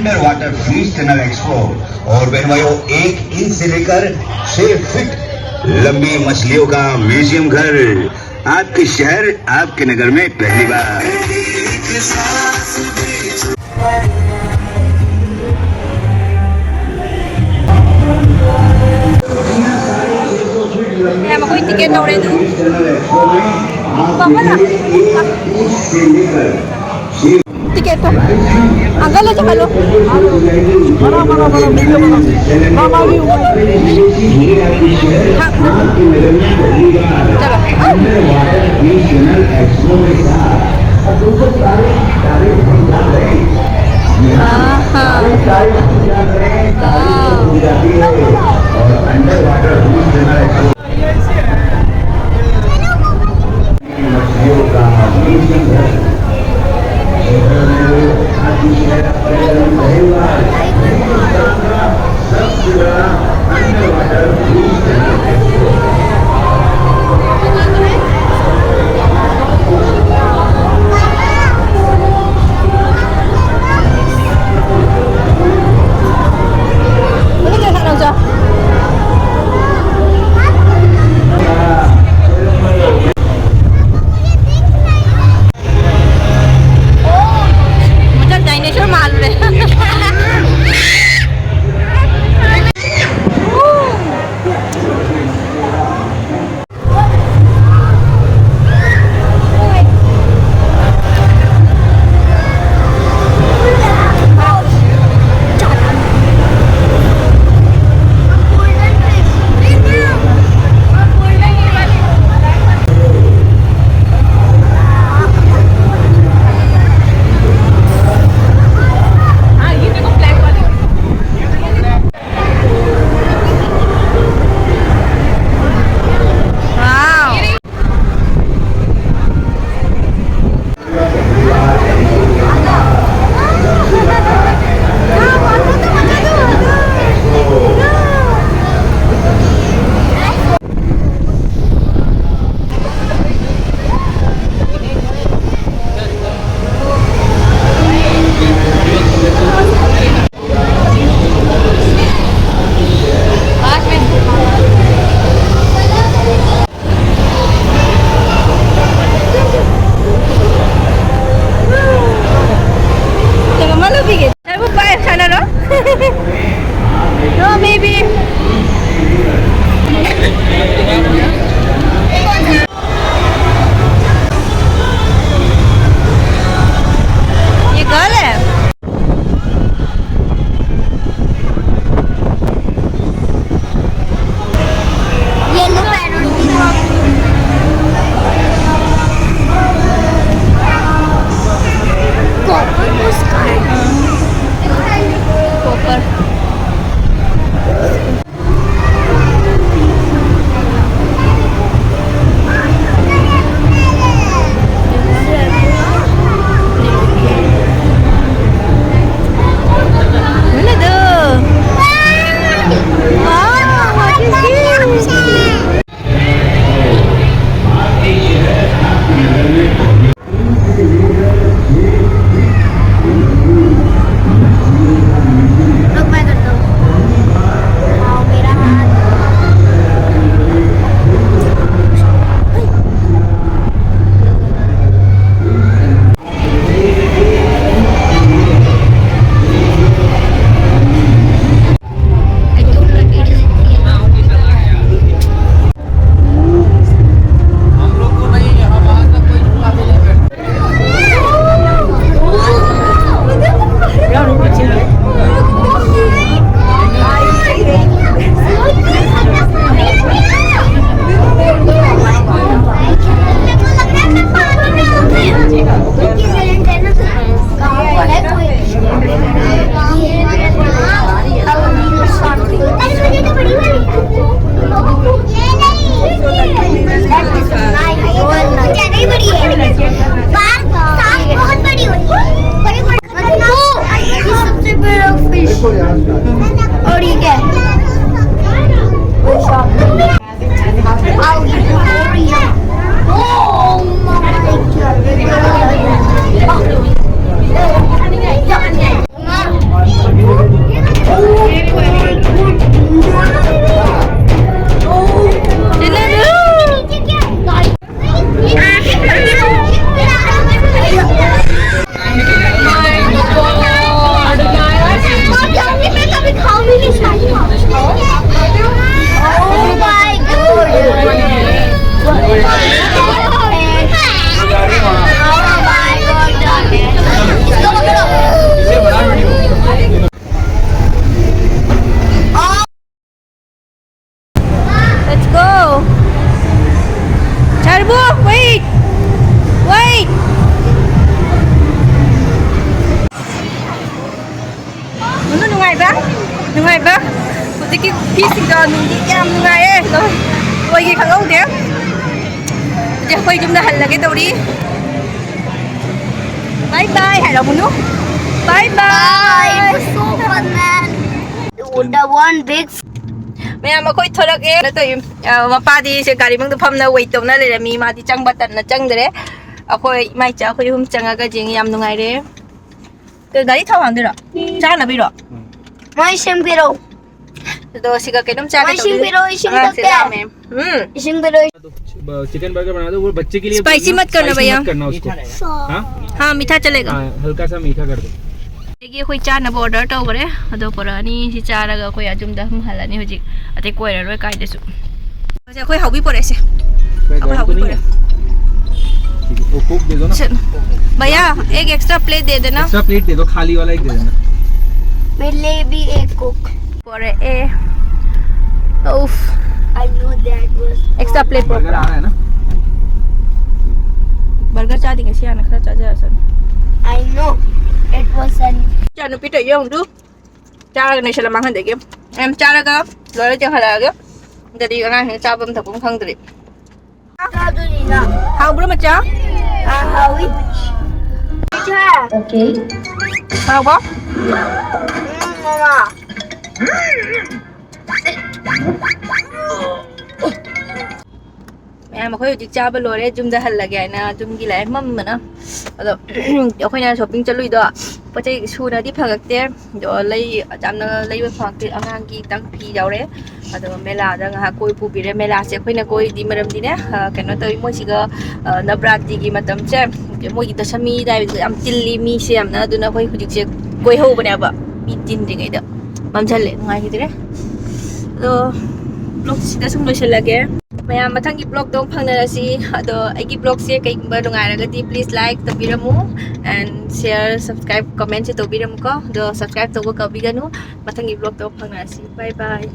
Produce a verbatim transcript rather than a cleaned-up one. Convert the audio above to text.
Under water fish tunnel expo. और बहन भाइयों, एक इंच से लेकर छह फीट लंबी मछलियों का म्यूजियम घर। आपके शहर, आपके नगर में पहली बार। Kaya ako'y ticket na rin. Baka na. Ticket to. Ang gala sa kalo. Mama, mama, mama, video, mama. Mama, video. Ha? Tara. Aha. Wow. Ano siya sa ano siya? Let's go! Charbo, wait! Wait! ꯅꯨꯡꯉꯥꯏꯕ? ꯅꯨꯡꯉꯥꯏꯕ? ꯍꯧꯖꯤꯛꯀꯤ ꯐꯤꯁꯤꯡꯗꯣ ꯅꯨꯡꯗꯤ ꯌꯥꯝ ꯅꯨꯡꯉꯥꯏꯌꯦ꯫ ꯑꯗꯣ ꯂꯣꯏꯒꯦ ꯈꯪꯍꯧꯗꯦ꯫ ꯍꯧꯖꯤꯛ ꯑꯩꯈꯣꯏ ꯌꯨꯝꯗ ꯍꯜꯂꯒꯦ ꯇꯧꯔꯤ꯫ Bye bye ꯍꯥꯏꯔꯝꯃꯨꯅꯨ꯫ Bye bye. Bye. It was so fun, man. The one big. ꯃꯌꯥꯝ ꯑꯩꯈꯣꯏ ꯊꯣꯛꯂꯛꯑꯦ꯫ ꯀꯩꯅꯣ ꯇꯧꯏ, ꯑ, ꯃꯄꯥꯗꯤ ꯁꯦ ꯒꯥꯔꯤ ꯃꯅꯨꯡꯗ ꯐꯝꯅ wait ꯇꯧꯅ ꯂꯩꯔꯝꯃꯤ꯫ ꯃꯥꯗꯤ ꯆꯪꯕ ꯇꯟꯅ ꯆꯪꯗ꯭ꯔꯦ꯫ ꯑꯩꯈꯣꯏ ꯏꯃꯥ ꯏꯆꯥ ꯑꯩꯈꯣꯏ ꯑꯍꯨꯝ ꯆꯪꯉꯒ ꯌꯦꯡꯉꯤ꯫ ꯌꯥꯝ ꯅꯨꯡꯉꯥꯏꯔꯦ꯫ ꯀꯩ ꯒꯥꯔꯤ ꯊꯥꯎ ꯍꯥꯟꯗꯣꯏꯔꯣ? ꯆꯥꯅꯕꯤꯔꯣ? ꯎꯝ꯫ ꯃꯣꯏ ꯁꯦꯝꯕꯤꯔꯣ꯫ ꯑꯗꯣ ꯁꯤꯒ ꯀꯩꯅꯣꯝ ꯆꯥꯒꯦ ꯃꯣꯏ ꯇꯧꯕꯅꯤ꯫ ꯁꯦꯝꯕꯤꯔꯣ, ꯏꯁꯤꯡ ꯑꯉꯥꯡꯁꯦ ꯊꯛꯀꯦ꯫ ꯂꯥꯝꯃꯦ꯫ ꯎꯝ꯫ ꯏꯁꯤꯡ ꯄꯤꯔꯛꯑꯣ꯫ चिकन बर्गर बना दो, वो बच्चे के लिए। स्पाइसी मत करना भैया। मत करना उसको। हाँ? हाँ, मीठा चलेगा। हाँ, हल्का सा मीठा कर दो। ꯑꯗꯒꯤ ꯑꯩꯈꯣꯏ ꯆꯥꯅꯕ order ꯇꯧꯈ꯭ꯔꯦ꯫ ꯑꯗꯣ ꯄꯨꯔꯛꯑꯅꯤ꯫ ꯁꯤ ꯆꯥꯔꯒ ꯑꯩꯈꯣꯏ ꯑꯗꯨꯝꯗ ꯑꯗꯨꯝ ꯍꯜꯂꯅꯤ ꯍꯧꯖꯤꯛ꯫ ꯑꯇꯩ ꯀꯣꯏꯔꯔꯣꯏ ꯀꯥꯏꯗꯁꯨ꯫ ꯍꯧꯖꯤꯛ ꯑꯩꯈꯣꯏ ꯍꯥꯎꯕꯤ ꯄꯨꯔꯛꯑꯦꯁꯦ꯫ ꯑꯩꯈꯣꯏ ꯍꯥꯎꯕꯤ ꯄꯨꯔꯛꯑꯦ꯫ ठीक है, वो कोक दे दो ना। भैया, एक एक्स्ट्रा प्लेट दे देना। एक्स्ट्रा प्लेट दे दो, खाली वाला एक दे देना। मेरे लिए भी एक कोक। ꯄꯣꯔꯛꯑꯦ꯫ ꯎꯐ꯫ I know that was. Extra plate ꯄꯣꯔꯛꯄ꯭ꯔꯥ? ꯕꯔꯒꯔ ꯑꯥ ꯍꯥꯏꯅ? ꯕꯔꯒꯔ ꯆꯥꯗꯤ ꯉꯁꯤ ꯍꯥꯟꯅ ꯈꯔ ꯆꯥꯖꯔꯁꯅꯨ꯫ I know. It was an. ꯏꯆꯥ ꯅꯨꯄꯤ ꯇꯧꯔꯤ ꯌꯦꯡꯉꯨꯗꯨ꯫ ꯆꯥꯔꯒ ꯅꯩꯁꯜꯂ ꯃꯥꯡꯍꯟꯗꯒꯦ꯫ ꯌꯥꯝ ꯆꯥꯔꯒ ꯂꯣꯏꯔ ꯆꯦꯟꯈꯠꯂꯛꯑꯒꯦ꯫ ꯅꯠꯇ꯭ꯔꯗꯤ ꯑꯉꯥꯡꯁꯤꯡꯅ ꯆꯥꯐꯝ ꯊꯛꯐꯝ ꯈꯪꯗ꯭ꯔꯦ꯫ ꯍꯥꯎꯕ꯭ꯔꯣ ꯃꯆꯥ? ꯍꯥꯎꯕ꯭ꯔꯣ? ꯃꯌꯥꯝ ꯑꯩꯈꯣꯏ ꯍꯧꯖꯤꯛ ꯆꯥꯕ ꯂꯣꯏꯔꯦ, ꯌꯨꯝꯗ ꯍꯜꯂꯒꯦ ꯍꯥꯏꯅ ꯌꯨꯝꯒꯤ ꯂꯥꯏꯔꯤꯛ ꯃꯝꯕꯅ꯫ ꯑꯗꯣ ꯑꯩꯈꯣꯏꯅ ꯁꯣꯞꯄꯤꯡ ꯆꯠꯂꯨꯏꯗꯣ ꯄꯣꯠ ꯆꯩ ꯁꯨꯅꯗꯤ ꯐꯪꯉꯛꯇꯦ꯫ ꯑꯗꯣ ꯂꯩ ꯌꯥꯝꯅ ꯂꯩꯕ ꯐꯪꯉꯛꯇꯦ꯫ ꯑꯉꯥꯡꯒꯤ ꯈꯤꯇꯪ ꯐꯤ ꯌꯥꯎꯔꯦ꯫ ꯑꯗꯨꯒ ꯃꯦꯂꯥꯗ ꯉꯥꯏꯍꯥꯛ ꯀꯣꯏ ꯄꯨꯕꯤꯔꯦ꯫ ꯃꯦꯂꯥꯁꯦ ꯑꯩꯈꯣꯏꯅ ꯀꯣꯏꯔꯤꯗꯤ ꯃꯔꯝꯗꯤꯅꯦ, ꯑ, ꯀꯩꯅꯣ ꯇꯧꯋꯤ, ꯃꯣꯏꯁꯤꯒ, ꯑ, ꯅꯕ꯭ꯔꯥꯇꯤꯒꯤ ꯃꯇꯝꯁꯦ, ꯃꯣꯏꯒꯤ ꯗꯁꯃꯤ ꯑꯗꯨꯋꯥꯏꯗ ꯌꯥꯝ ꯆꯤꯜꯂꯤ ꯃꯤꯁꯦ ꯌꯥꯝꯅ꯫ ꯑꯗꯨꯅ ꯑꯩꯈꯣꯏ ꯍꯧꯖꯤꯛꯁꯦ ꯀꯣꯏꯍꯧꯕꯅꯦꯕ, ꯃꯤ ꯆꯤꯟꯗ꯭ꯔꯤꯉꯩꯗ꯫ ꯃꯝꯁꯤꯜꯂꯦ, ꯅꯨꯡꯉꯥꯏꯈꯤꯗ꯭ꯔꯦ꯫ ꯑꯗꯣ ꯕ꯭ꯂꯣꯛꯁꯤꯗ ꯁꯨꯝ ꯂꯣꯏꯁꯤꯜꯂꯒꯦ꯫ ꯃꯌꯥꯝ ꯃꯊꯪꯒꯤ ꯕ꯭ꯂꯣꯛꯇ ꯑꯃꯨꯛ ꯐꯪꯅꯔꯁꯤ꯫ ꯑꯗꯣ ꯑꯩꯒꯤ ꯕ꯭ꯂꯣꯛꯁꯦ ꯀꯩꯒꯨꯝꯕ ꯅꯨꯡꯉꯥꯏꯔꯒꯗꯤ please like ꯇꯧꯕꯤꯔꯝꯃꯨ, and share, subscribe, comment ꯁꯨ ꯇꯧꯕꯤꯔꯝꯃꯨꯀꯣ꯫ ꯑꯗꯣ subscribe ꯇꯧꯕ ꯀꯥꯎꯕꯤꯒꯅꯨ꯫ ꯃꯊꯪꯒꯤ ꯕ꯭ꯂꯣꯛꯇ ꯑꯃꯨꯛ ꯐꯪꯅꯔꯁꯤ꯫ Bye bye.